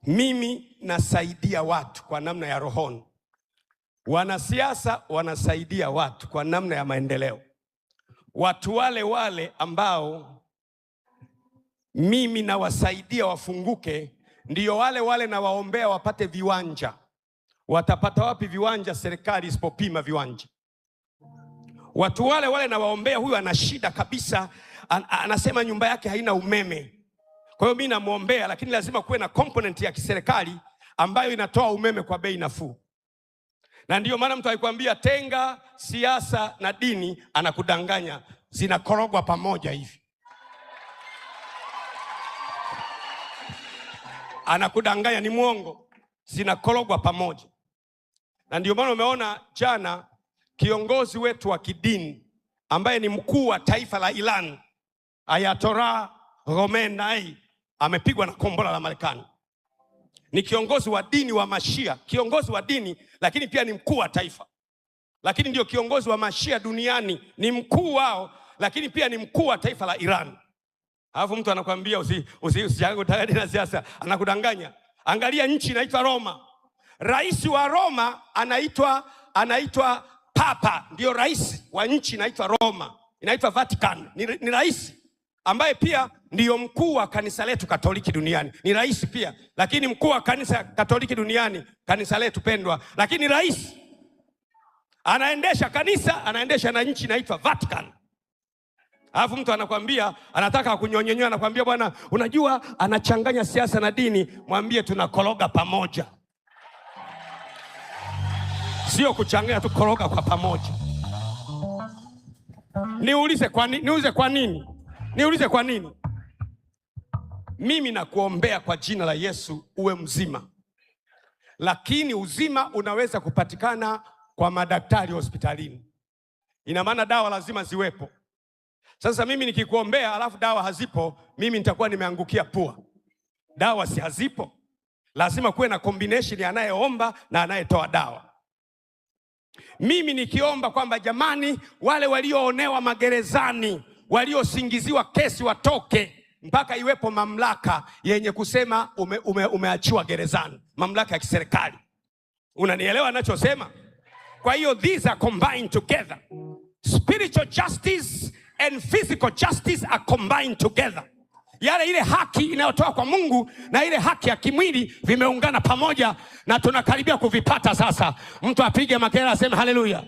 Mimi nasaidia watu kwa namna ya rohoni. Wanasiasa wanasaidia watu kwa namna ya maendeleo. Watu wale wale ambao mimi nawasaidia wafunguke, ndiyo wale wale nawaombea wapate viwanja. Watapata wapi viwanja serikali isipopima viwanja? Watu wale wale nawaombea, huyu ana shida kabisa, anasema nyumba yake haina umeme. Kwa hiyo mimi namwombea, lakini lazima kuwe na component ya kiserikali ambayo inatoa umeme kwa bei nafuu. Na ndiyo maana mtu akikwambia tenga siasa na dini, anakudanganya, zinakorogwa pamoja hivi. Anakudanganya, ni mwongo, zinakorogwa pamoja. Na ndiyo maana umeona jana kiongozi wetu wa kidini ambaye ni mkuu wa taifa la Iran, Ayatollah Khamenei, amepigwa na kombora la Marekani. Ni kiongozi wa dini wa Mashia, kiongozi wa dini lakini pia ni mkuu wa taifa. Lakini ndio kiongozi wa Mashia duniani, ni mkuu wao lakini pia ni mkuu wa taifa la Iran. Alafu mtu anakuambia usichanganye na siasa, anakudanganya. Angalia nchi inaitwa Roma. Rais wa Roma anaitwa Papa, ndio rais wa nchi inaitwa Roma, inaitwa Vatican. Ni rais ambaye pia ndiyo mkuu wa kanisa letu Katoliki duniani. Ni rais pia, lakini mkuu wa kanisa Katoliki duniani, kanisa letu pendwa, lakini rais anaendesha kanisa, anaendesha na nchi inaitwa Vatican. Alafu mtu anakuambia anataka kunyonyenyoa, anakuambia bwana, unajua anachanganya siasa na dini. Mwambie tunakoroga pamoja. Sio kuchanganya tu, koroga kwa pamoja. Niulize kwa nini? Niulize kwa nini? Niulize kwa nini? Mimi nakuombea kwa jina la Yesu uwe mzima. Lakini uzima unaweza kupatikana kwa madaktari hospitalini. Ina maana dawa lazima ziwepo. Sasa mimi nikikuombea alafu dawa hazipo, mimi nitakuwa nimeangukia pua. Dawa si hazipo. Lazima kuwe na combination ya anayeomba na anayetoa dawa. Mimi nikiomba kwamba jamani, wale walioonewa magerezani, waliosingiziwa kesi watoke, mpaka iwepo mamlaka yenye kusema umeachiwa gerezani, mamlaka ya kiserikali. Unanielewa ninachosema? Kwa hiyo these are combined together. Spiritual justice and physical justice are combined together. Yale ile haki inayotoka kwa Mungu na ile haki ya kimwili vimeungana pamoja na tunakaribia kuvipata sasa. Mtu apige makelele aseme haleluya.